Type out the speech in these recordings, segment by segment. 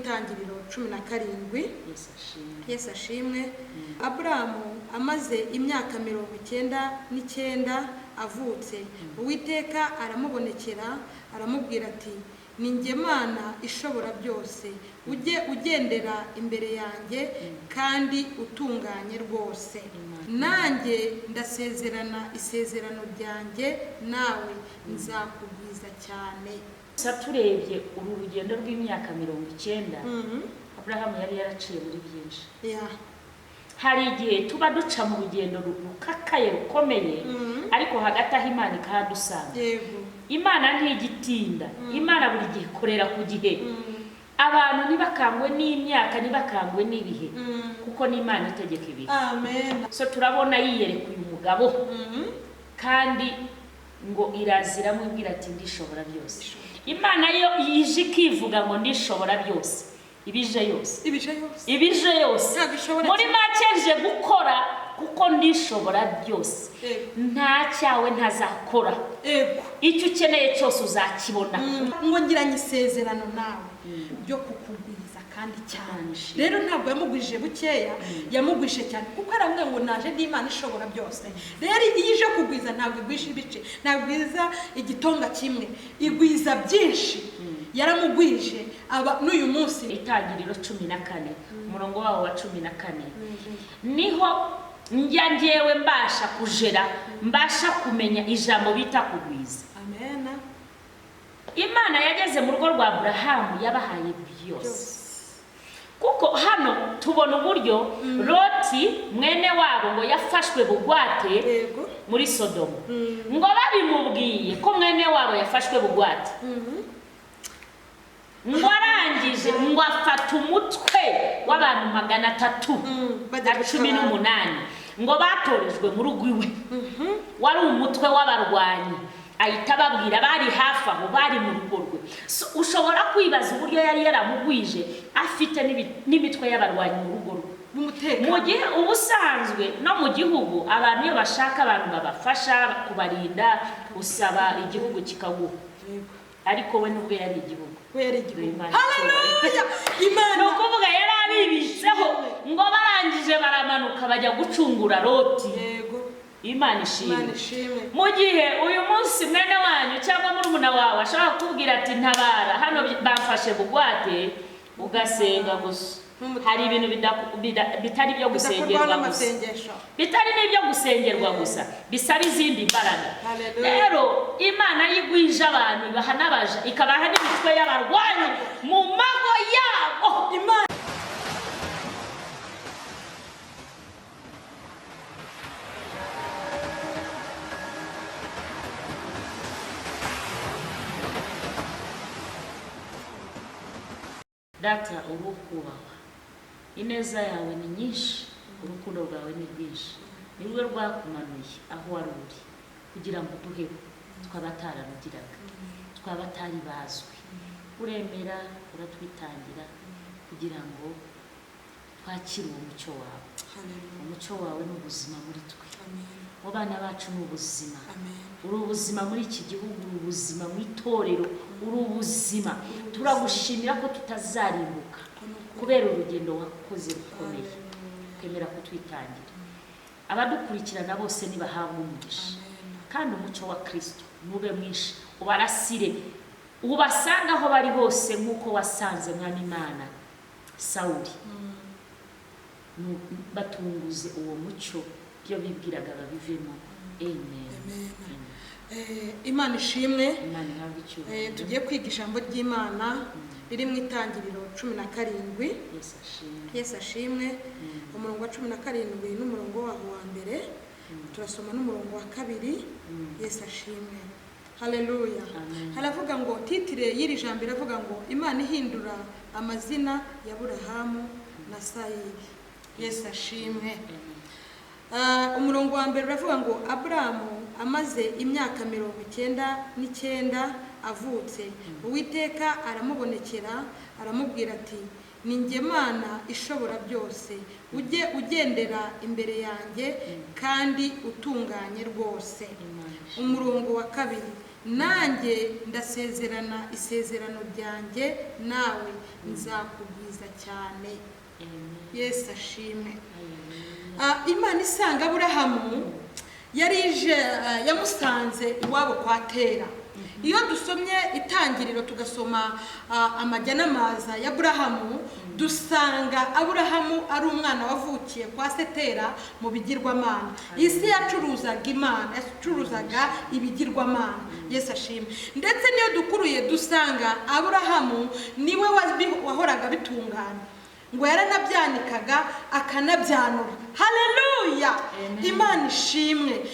Itangiriro 17. Yesu ashimwe. Aburahamu amaze imyaka 99 avutse, Uwiteka aramubonekera aramubwira ati: "Ni njye Mana ishobora byose, ujye ugendera imbere yanjye kandi utunganye rwose. Nanjye ndasezerana isezerano ryanjye nawe, nzakugwiza cyane." Gusa turebye uru rugendo rw'imyaka 90, Aburahamu yari yaraciye muri byinshi. Hari igihe tuba duca mu rugendo rukakaye rukomeye, ariko hagati aho Imana ikahadusanga. Imana ntigitinda, Imana buri gihe ikorera ku gihe. Abantu ntibakangwe n'imyaka, ntibakangwe n'ibihe, kuko n'Imana itegeka ibihe. Amen. So turabona yiyereka uyu mugabo, kandi ngo iraza iramubwira ati: "Ndishobora byose." Imana yo ije ikivuga ngo "Ndishobora byose", ibije yose. Ibije yose. Ibije yose. Ntabwo ishobora. Muri make, nje gukora kuko ndishobora byose. Nta cyawe ntazakora. Icyo ukeneye cyose uzakibona. Ngo ngiranye isezerano nawe ryo kukugwiza kandi cyane. Imana ishimwe. Rero ntabwo yamugwije bukeya, yamugwije cyane, kuko aravuga ngo "Naje ndi Imana ishobora byose." Rero iyo ije kugwiza, ntabwo igwisha ibice, ntabwo igwiza igitonga kimwe, igwiza byinshi. Yaramugwije aba n'uyu munsi. Itangiriro 14, umurongo wawo wa 14, niho njya ngewe mbasha kujera, mbasha kumenya ijambo bita kugwiza. Amen. Imana yageze mu rugo rwa Aburahamu, yabahaye byose, kuko hano tubona uburyo Loti mwene wabo ngo yafashwe bugwate muri Sodomu. Ngo babimubwiye ko mwene wabo yafashwe bugwate, ngo arangije ngo afata umutwe w'abantu 300 Bajya na cumi gutabara. n'umunani ngo batorejwe mu rugo iwe, wari umutwe w'abarwanyi. Ahita ababwira, bari hafi aho, bari mu rugo rwe. So, ushobora kwibaza uburyo yari yaramugwije afite n'imitwe y'abarwanyi mu rugo rwe. B'umutekano. Mu gihe ubusanzwe no mu gihugu abantu iyo bashaka abantu babafasha kubarinda, usaba igihugu kikaguha. Ariko we nubwo yari igihugu. We yari igihugu. Imana. Haleluya, Imana. Ni ukuvuga yari abibitseho, ngo barangije baramanuka bajya gucungura Loti. Imana ishimwe. Imana ishimwe. Mu gihe uyu munsi mwene wanyu cyangwa murumuna wawe ashobora kukubwira ati: "Ntabara, hano bamfashe bugwate", ugasenga gusa. Hari ibintu bitari ibyo bidakorwaho gusengerwa gusa, n'amasengesho. Bitari n'ibyo gusengerwa gusa, bisaba izindi mbaraga. Hallelujah. Rero Imana yigwije abantu, ibaha n'abaja, ikabaha n'imitwe y'abarwanyi mu mago yabo. Imana. Data, ubu kubahwa, ineza yawe ni nyinshi, urukundo rwawe ni rwinshi, ni rwo rwakumanuye aho wari uri kugira ngo uduheho. Twaba atararugiraga, twaba atari bazwi, uremera uratwitangira kugira ngo twakire uwo mucyo wawe. Hallelujah. Umucyo wawe ni ubuzima muri twe. Amen. Mu bana bacu ni ubuzima. Amen. Uri ubuzima muri iki gihugu, uri ubuzima mu itorero, uri ubuzima. Turagushimira ko tutazarimbuka kubera urugendo wakoze rukomeye, twemera kutwitangira. Abadukurikirana bose nibahabwe umugisha, kandi umucyo wa Kirisito nube mwinshi, ubarasire, ubasange aho bari hose nk'uko wasanze Mwami Imana Sawuli. Batunguze uwo mucyo, ibyo bibwiraga babivemo. Amen. Amen. Amen. Imana ishimwe. Imana ihabwe icyubahiro. Tugiye kwiga ijambo ry'Imana riri mu Itangiriro 17. Yesu ashimwe. Yesu ashimwe. Umurongo wa 17 n'umurongo waho wa mbere, turasoma n'umurongo wa kabiri. Yesu ashimwe, haleluya. Amen. Haravuga ngo, titre y'iri jambo iravuga ngo "Imana ihindura amazina ya Burahamu na Sayiri". Yesu ashimwe. Umurongo wa mbere uravuga ngo Aburahamu amaze imyaka 99 avutse, Uwiteka aramubonekera aramubwira ati: "Ni njye Mana ishobora byose, ujye ugendera imbere yanjye kandi utunganye rwose." Imana ishimwe. Umurongo wa kabiri. Nanjye ndasezerana isezerano ryanjye nawe, nzakugwiza cyane. Amen. Yesu ashimwe. Amen. Imana isanga Aburahamu yari ije, yamusanze iwabo kwa Tera. Iyo dusomye Itangiriro, tugasoma amajya n'amaza ya Aburahamu, dusanga Aburahamu ari umwana wavukiye kwa se Tera mu bigirwamana. Isi yacuruzaga Imana, yacuruzaga ibigirwamana. Yesu ashimwe. Ndetse niyo dukuruye dusanga Aburahamu niwe wahoraga bitungana, ngo yaranabyanikaga akanabyanura. Haleluya! Amen. Imana ishimwe.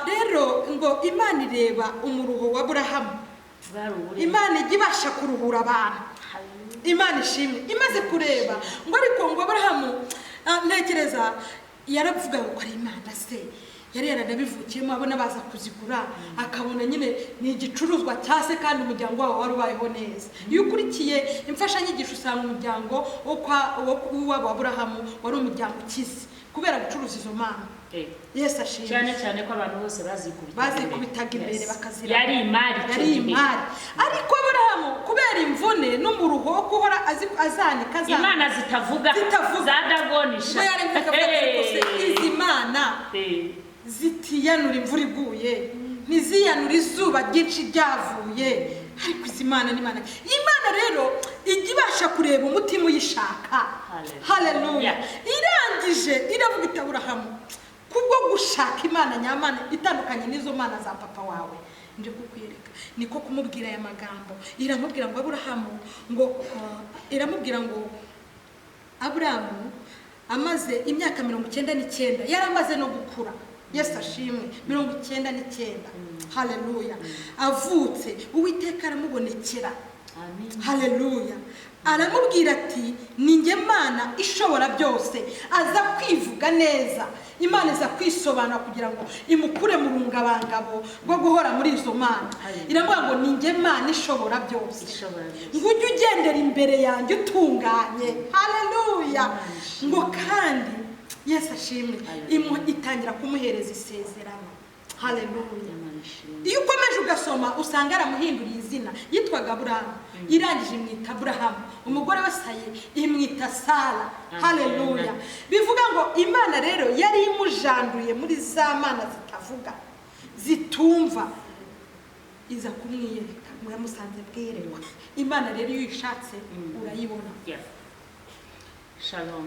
Rero ngo Imana ireba umuruho wa Aburahamu. Bwari uburere. Imana ijya ibasha kuruhura abantu. Hallelujah. Imana ishimwe. Imaze kureba ngo, ariko ngo Aburahamu, ntekereza yaravuga ngo ari Imana se yari yaranabivukiyemo, abona baza kuzigura, akabona nyine ni igicuruzwa cya se, kandi umuryango wabo wari ubayeho neza. Iyo ukurikiye imfashanyigisho, usanga umuryango wo kwa w'iwabo wa Aburahamu wari umuryango ukize kubera gucuruza izo mana. Yesu ashimwe. Cyane cyane ko abantu bose bazikubitaga Bazikubitaga imbere, Yes. bakazira. Yari imari icyo Yari gihe. imari. Ariko Aburahamu, kubera imvune n'umuruho wo guhora azanika, azanika, Imana zitavuga, Zitavuga. za Dagonisha. Ubwo yari akavuga ati, "Ariko se izi mana Hey. zitiyanura imvura iguye, ntiziyanura izuba ryinshi ryavuye, ariko izi mana ni mana?" Imana rero ijya ibasha kureba umutima uyishaka. Hallelujah. Haleluya! Irangije iravuga iti, "Aburahamu, kubwo gushaka Imana nyamana itandukanye n'izo mana za papa wawe, nje kukwiyereka." Niko kumubwira aya magambo. Iramubwira ngo Aburahamu, ngo iramubwira ngo Aburahamu amaze imyaka 99, yari amaze no gukura. Yesu ashimwe. 99, haleluya, avutse, Uwiteka aramubonekera. Amen. Haleluya! Aramubwira ati, "Ni njye Mana ishobora byose." Aza kwivuga neza, Imana iza kwisobanura kugira ngo imukure mu rungabangabo rwo guhora muri izo mana. Haleluya. Iravuga ngo, "Ni njye Mana ishobora byose." Ishobora byose. Ngo ujye ugendera imbere yanjye utunganye. Haleluya! Ngo kandi, Yesu ashimwe, Haleluya. itangira kumuhereza isezerano. Haleluya! Imana ishimwe. Iyo ukomeje ugasoma, usanga yaramuhinduriye izina. Yitwaga Aburahamu, irangije imwita Aburahamu. Umugore we Saye imwita Sara. Amen. Haleluya! Bivuga ngo Imana rero yari imujanduye muri za mana zitavuga, zitumva, iza kumwiyereka. Ngo yamusanze bwerekwa. Imana rero iyo uyishatse urayibona. Yeah. Shalom.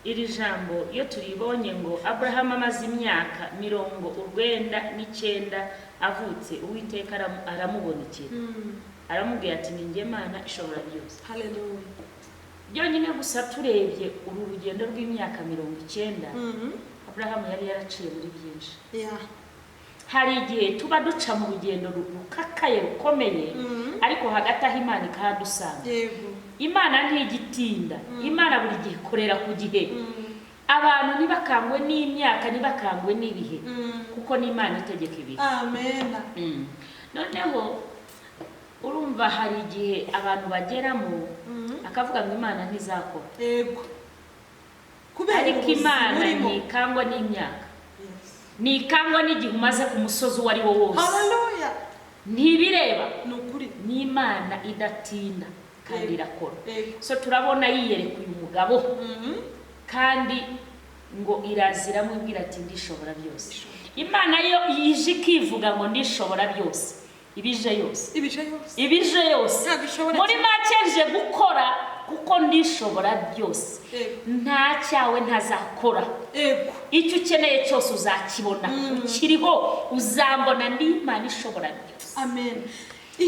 Iri jambo iyo turibonye ngo Aburahamu amaze imyaka 99 avutse, Uwiteka aramubonekera, aramubwira ati, "Ni njye Mana ishobora byose." Haleluya! Byonyine gusa turebye uru rugendo rw'imyaka 90, Aburahamu yari yaraciye muri byinshi. Hari igihe tuba duca mu rugendo rukakaye, rukomeye, ariko hagati aho Imana ikahadusanga. Imana ntigitinda, Imana buri gihe ikorera ku gihe. Abantu ntibakangwe n'imyaka, ntibakangwe n'ibihe, kuko n'Imana itegeka ibihe. Amen. Noneho urumva hari igihe abantu bageramo akavuga ngo Imana ntizakora. Yego, kubera Ariko ubuzima Imana urimo. ntikangwa n'imyaka, ntikangwa n'igihe umaze ku musozi uwo ari wo wose. Haleluya! Ntibireba. Ni ukuri. N'Imana idatinda kandi irakora. So turabona yiyereka uyu mugabo, kandi ngo iraza iramubwira ati, "Ndishobora byose." Imana yo ije ikivuga ngo ndishobora byose, ibije yose. Ibije yose. Ibije yose. Ntabwo ishobora Muri make, nje gukora kuko ndishobora byose. Nta cyawe ntazakora. Icyo ukeneye cyose uzakibona. Ukiriho uzambona, ndi Imana ishobora byose. Amen.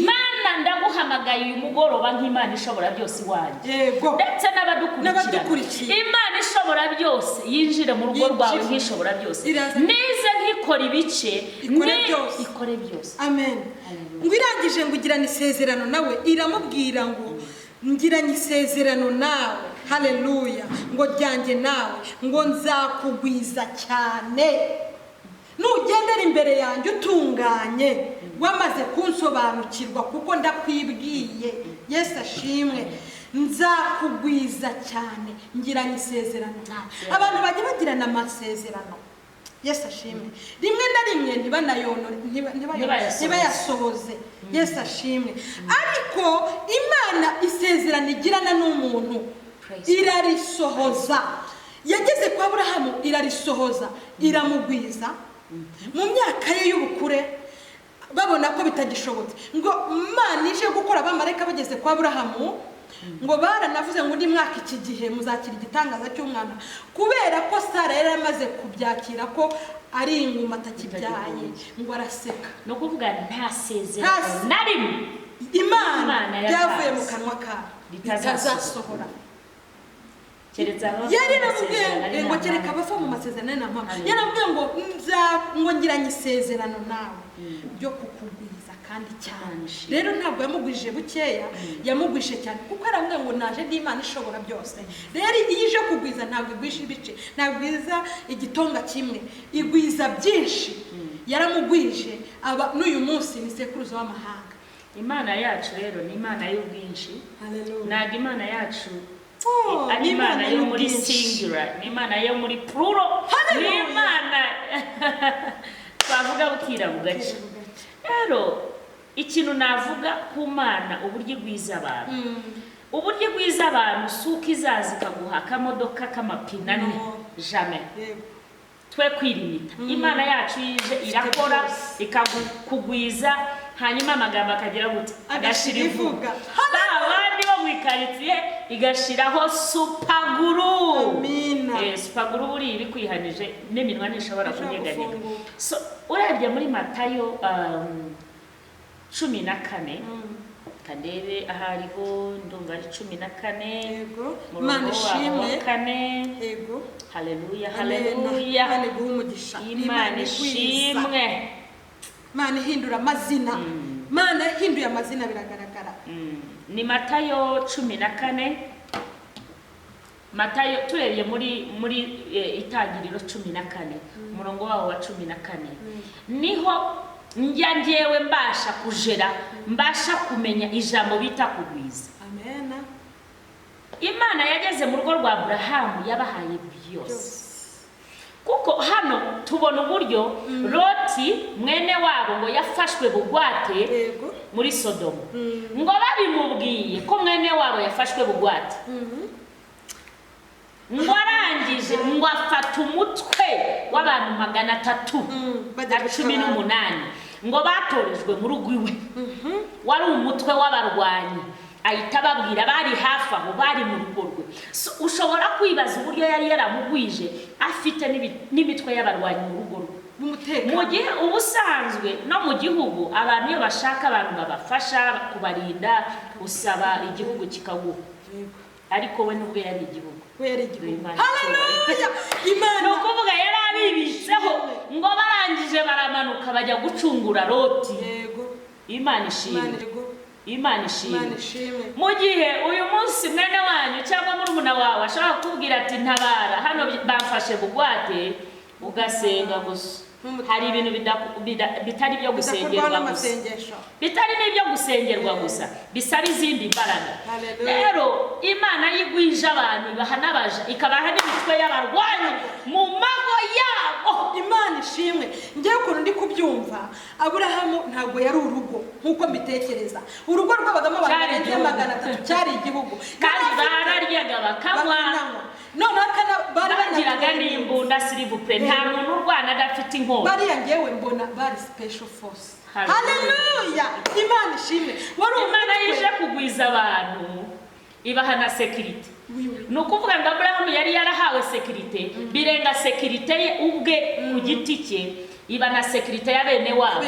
Mana, ndaguhamagaye uyu mugoroba nk'Imana ishobora byose iwanjye, ndetse n'abadukurikira. N'abadukurikiye. Imana ishobora byose yinjire mu rugo rwawe Yinjire. nk'ishobora byose. Iraza. Nize nkikora ibice. Ikore byose. Ikore byose. Amen. Hallelujah. Ngo irangije ngo ugirane isezerano nawe, iramubwira ngo ngiranye isezerano nawe, haleluya, ngo ryanjye nawe, ngo nzakugwiza cyane nugendera imbere yanjye utunganye, wamaze kunsobanukirwa kuko ndakwibwiye. Yesu ashimwe. Nzakugwiza cyane, ngiranye isezerano nawe. Abantu bajya bagirana amasezerano. Yesu ashimwe. Rimwe na rimwe ntibayasohoze. Yesu ashimwe. Ariko Imana isezerano igirana n'umuntu irarisohoza. Yageze kwa Aburahamu irarisohoza, iramugwiza mu myaka ye y'ubukure. Babona ko bitagishobotse, ngo Imana ije gukora. Abamarayika bageze kwa Aburahamu ngo baranavuze ngo undi mwaka iki gihe muzakira igitangaza cy'umwana, kubera ko Sara yari amaze kubyakira ko ari inguma atakibyaye, ngo araseka. Ni ukuvuga nta sezerano na rimwe Imana ryavuye mu kanwa kayo ritazasohora. Yari yaramubwiye ngo kereka abava mu masezerano na mama, yaramubwiye ngo ngo ngiranye isezerano nawe ryo kukugwiza kandi cyane. Rero ntabwo yamugwije bukeya, yamugwije cyane, kuko aramubwiye ngo naje ndi Imana ishobora byose. Rero iyo ije kugwiza ntabwo igwisha ibice, ntabwo igwiza igitonga kimwe, igwiza byinshi. Yaramugwije aba n'uyu munsi ni sekuruza w'amahanga. Imana yacu rero ni Imana y'ubwinshi. Ntabwo Imana yacu ari Imana yo muri singular, ni Imana yo muri plural, ni Imana twavuga bukira bugaca. Rero ikintu navuga ku Mana, uburyo igwiza abantu, uburyo igwiza abantu si uko izaza ikaguha akamodoka k'amapine ane, jamais. Twe kwirimita. Imana yacu yije irakora ikakugwiza, hanyuma amagambo akagira gute? Agashira ivuga. Ba bandi bo mu ikaritsiye igashiraho supaguru. Supaguru buriya ibikwihanije n'iminwa ntishobora kunyeganyega. So urebye muri Matayo 14, kandebe ahariho, ndumva ari 14. Imana ishimwe. Yego. Haleluya, haleluya. Imana ishimwe. Imana ihindura amazina. Imana ihinduye amazina biragaragara. Ni Matayo 14. Matayo turebye muri itangiriro 14, umurongo wawo wa 14, niho njya ngewe mbasha kujera, mbasha kumenya ijambo bita kugwiza. Amen. Imana yageze mu rugo rwa Aburahamu yabahaye byose. Kuko hano tubona uburyo Loti mwene wabo ngo yafashwe bugwate muri Sodomu. Ngo babimubwiye ko mwene wabo yafashwe bugwate, ngo arangije ngo afata umutwe w'abantu 318 ngo batorejwe mu rugo iwe. Wari umutwe w'abarwanyi. Ahita ababwira bari hafi aho, bari mu rugo rwe. Ushobora kwibaza uburyo yari yaramugwije afite n'imitwe y'abarwanyi mu rugo rwe. Mu gihe ubusanzwe no mu gihugu abantu iyo bashaka abantu babafasha kubarinda, usaba igihugu kikaguha, ariko we nubwo yari igihugu. Haleluya. Imana ni ukuvuga yari abibitseho, ngo barangije baramanuka bajya gucungura Loti. Imana ishimwe. Imana ishimwe. Mu gihe uyu munsi mwene wanyu cyangwa murumuna wawe ashobora kukubwira ati ntabara hano bamfashe bugwate, ugasenga gusa. Hari ibintu bitari byo gusengerwa gusa, bitari n'ibyo gusengerwa gusa, bisaba izindi mbaraga. Rero Imana yigwije abantu ibaha n'abaja, ikabaha n'imitwe y'abarwanyi mu mago yabo. Imana ishimwe. Ngewe ukuntu ndi kubyumva, Aburahamu ntabwo yari urugo nk'uko mbitekereza. Urugo rwabagamo abantu barenze 300, cyari igihugu, kandi bararyaga bakanywa, noneho bagiraga n'imbunda sirivupure. Nta muntu urwana adafite inkota. Bariya ngewe mbona bari special force. Haleluya. Imana ishimwe. Imana yije kugwiza abantu ibaha na sekirite. Ni ukuvuga ngo Aburahamu yari yarahawe sekirite, birenga sekirite ye ubwe ku giti cye, iba na sekirite ya bene wabo.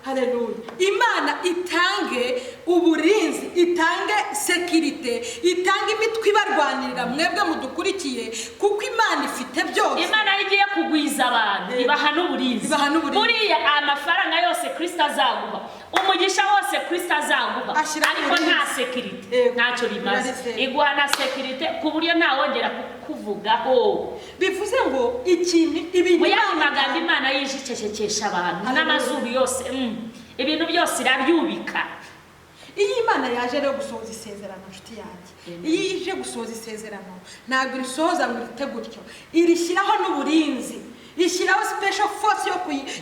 Haleluya. Imana itange uburinzi, itange sekirite, itange imitwe ibarwanirira mwebwe mudukurikiye, kuko Imana ifite byose. Imana igiye kugwiza abantu ibaha n'uburinzi. Buriya amafaranga yose Kristo azaguha, umugisha wose Kristo azaguha, ariko nta sekirite ntacyo bimaze. Iguha na sekirite ku buryo ntawongera kukuvugaho. Bivuze ngo ikintu ibintu magambo Imana yije icecekesha abantu n'amazuru yose, ibintu byose irabyubika. Iyo Imana yaje rero gusohoza isezerano, nshuti yanjye, iyo ije gusohoza isezerano ntabwo irisohoza ngo irite gutyo, irishyiraho n'uburinzi. Ishyiraho special force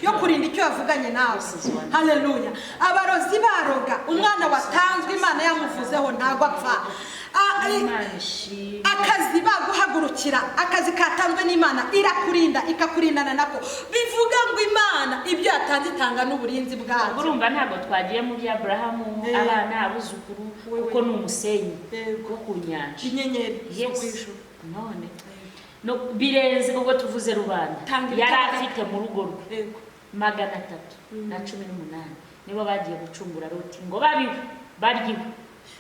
yo kurinda icyo yavuganye nawe. This is wonderful. Haleluya! Abarozi baroga umwana watanzwe, Imana yamuvuzeho, ntabwo apfa. Imana ishimwe. Akazi baguhagurukira, akazi katanzwe n'Imana, irakurinda, ikakurindana nako. Bivuga ngo Imana ibyo yatanze itanga n'uburinzi bwabyo. Urumva ntabwo twagiye mu bya Aburahamu, abana, abuzukuru, Wewe. kuko ni umusenyi wo ku nyanja. Inyenyeri zo ku Yes. ijuru. None no birenze ubwo tuvuze rubanda. Tanga Yari ibitabare. afite mu rugo rwe 318, nibo bagiye gucungura Loti ngo babiwe baryiwe.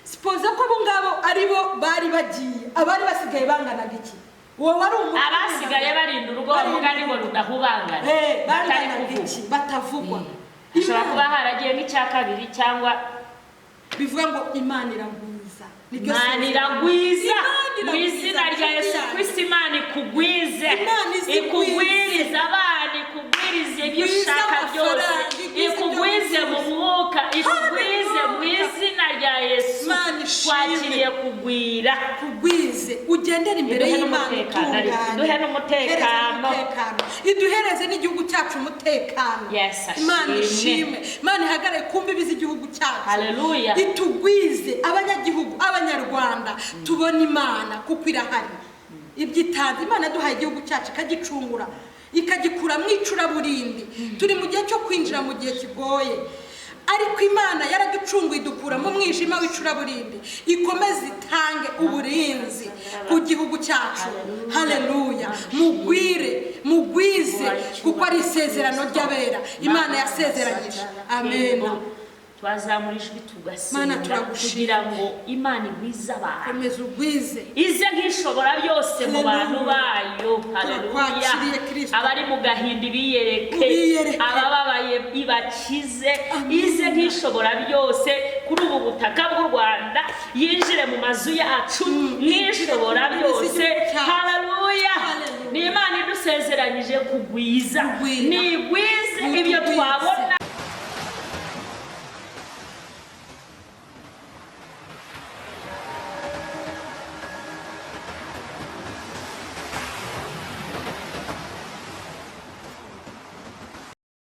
Suppose ko abo ngabo ari bo bari bagiye, abari basigaye banganaga iki? Uwo wari umutwe. Abasigaye barinda urugo, Barinda bavuga ni ngo rudahubangana, batari banganaga kuvugwa. iki batavugwa? Hashobora kuba haragiye nk'icya kabiri cyangwa Bivuga ngo Imana iragwiza. Niryo Imana sezerano. iragwiza. Imana Mu iragwiza, izina rya Yesu inshuti yanjye. Kristo, Imana ikugwize. Imana izigwize. Ikugwirize abana, ikugwirize ibyo Igwize ushaka byose. amafaranga, igwize ibyo Ikugwize mu wifuza. mwuka, ikugwize mu Hallelujah. izina rya Yesu. Imana ishimwe. Twakiriye kugwira. Kugwize, ugendere imbere Iduhe y'Imana n'umutekano, ariko utunganye. iduhe n'umutekano. Iduhereze n'umutekano, iduhereze n'igihugu cyacu umutekano. Yes, ashimwe. Imana ishimwe. Imana ihagarare ku mbibi z'igihugu cyacu. Hallelujah. Itugwize abanyagihugu, Abanyarwanda, tubone Imana kuko irahari. Ibyo itanze, Imana yaduhaye igihugu cyacu, ikagicungura, ikagikura mu icuraburindi. Turi mu gihe cyo kwinjira mu gihe kigoye, ariko Imana yaraducunguye, idukura mu mwijima w'icuraburindi. Ikomeze itange uburinzi ku gihugu cyacu. Haleluya! Mugwire, mugwize, kuko ari isezerano ry'abera Imana yasezeranyije. Amen. Twazamura ijwi Mana, tugasenga turagushima. kugira ngo Imana igwize abantu. Komeza ugwize. Ize nk'ishobora byose mu bantu bayo. Haleluya! Turakwakiriye, Kristo. Abari mu gahinda ibiyereke. Ubiyereke. Abababaye ibakize. Amen. Ize nk'ishobora byose kuri ubu butaka bw'u Rwanda, yinjire mu mazu yacu nk'ishobora Yinjire mu byose. gihugu cyacu. Haleluya! Haleluya. Ni Imana idusezeranyije kugwiza. Kugwira. Nigwize ibyo Nitugwize. twabona.